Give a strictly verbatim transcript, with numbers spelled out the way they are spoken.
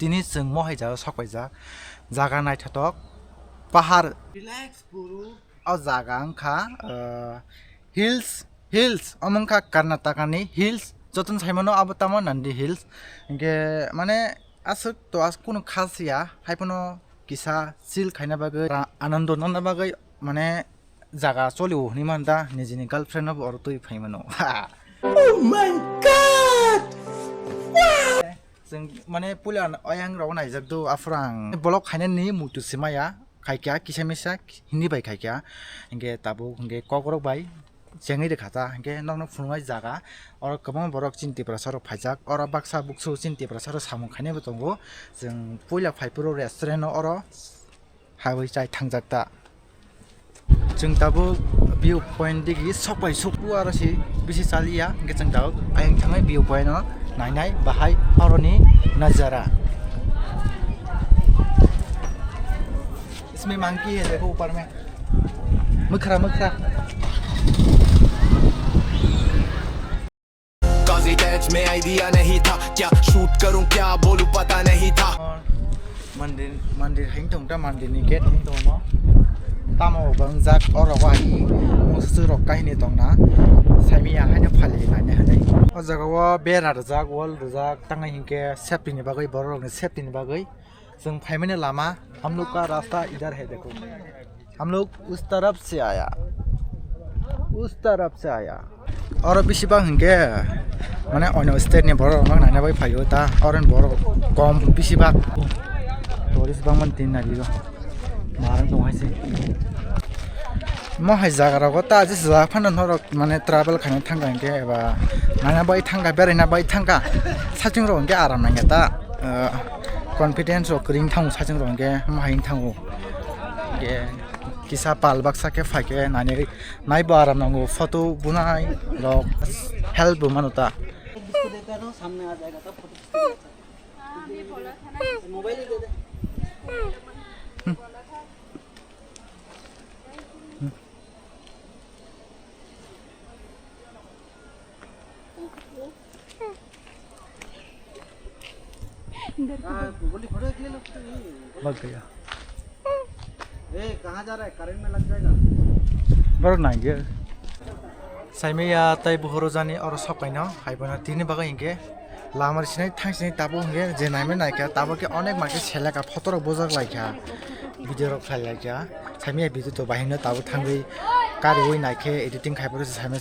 Tini chwng mohai jaga sok paijak. Jaga naithothok, pahar. Relax, bro. O jaga wngkha, uh, hills, hills, omo wngkha Karnataka ni hills. Jotono saimano abo tamo Nandi Hills. Hinkhe mane aswk to as kunu khas ya, haiphano kisa chill khaina bagwi, ra-, anando nana bagwi, mane jaga cholio hinwi man da, nijini girlfriend no bo oro twi phai mano. Oh my God! Wow! Chwng mane puila oyang rok naijak do, aphuru ang vlog khainani muitu se maya, khaikya kisa misa hindi bai khaikya, hinkhe tabuk hinkhe kokrok bai chengwi rwkha ta, hinkhe nokno phunuknai jaga, oro kwbangma borok chini Tiprasa rok phaijak, oro baksa buksu chini Tiprasa rok samung khainai bo tongo, chwng puila phaiphuru restaurant o oro. Habwi chai thangjak ta. Chwng tabuk view point digi sokpai sukphu aro si bisi chaliya, hwnkhe chwng tabuk ayang thangwi view point no nainai bahai oroni najara. Isme monkey hai dekho upar mein. Mwkhra, mwkhra. Kazi touch mein idea nahi tha, kya shoot karun kya bolu pata nahi tha. Mandir, mandir hing tong ta, mandir ni gate hing tong mo. Tamo bangjak oro wai, mungsu rok kahini tong na. Saimi ya haino phali nai ne hanai. O jaga o bera rwjak, wall rwjak, tangai hinkhe safety ni bagwi, borok rok ni safety ni bagwi. Chwng phaimani lama, hum log ka rasta idhar hai dekho. Hum log us taraf se aya. Us taraf se aya. Oro bisi bang hinkhe, mane, onyo state ni borok rok naina bai phaio ta, oro ni borok kom bisi bak. Tourist bang man tin nari go. Marang tong hai se. Mo hai jaga rogo ta, je jaga phano norok mane travel khaina thangkha hinkhe eba naina bai thangkha, beraina bai thangkha, sachwng rok hinkhe aram nangya ta, ah, confidence rok kwrwng thango sachwng rok hinkhe mo hai wng thango. Hinkhe kisa pal baksa khe phaikhe nainwi naibo aram nango, photo bunai rok help bo mano ta. Bug गया। ए, कहाँ जा रहा है? करंट में लग जाएगा। Borok naigwi. Saimaya tai buhoro jani oro sok paino, hai bono tini bagwi hinkhe lama sinai thang sinai tabuk hinkhe je naimani naikha, tabuk khe onek manse seleka photo rok bujak laikha, video rok khlai laikha. Saimaya video to bahino tabuk thangwi kariwi naikhe editing khai phuru se saimaya.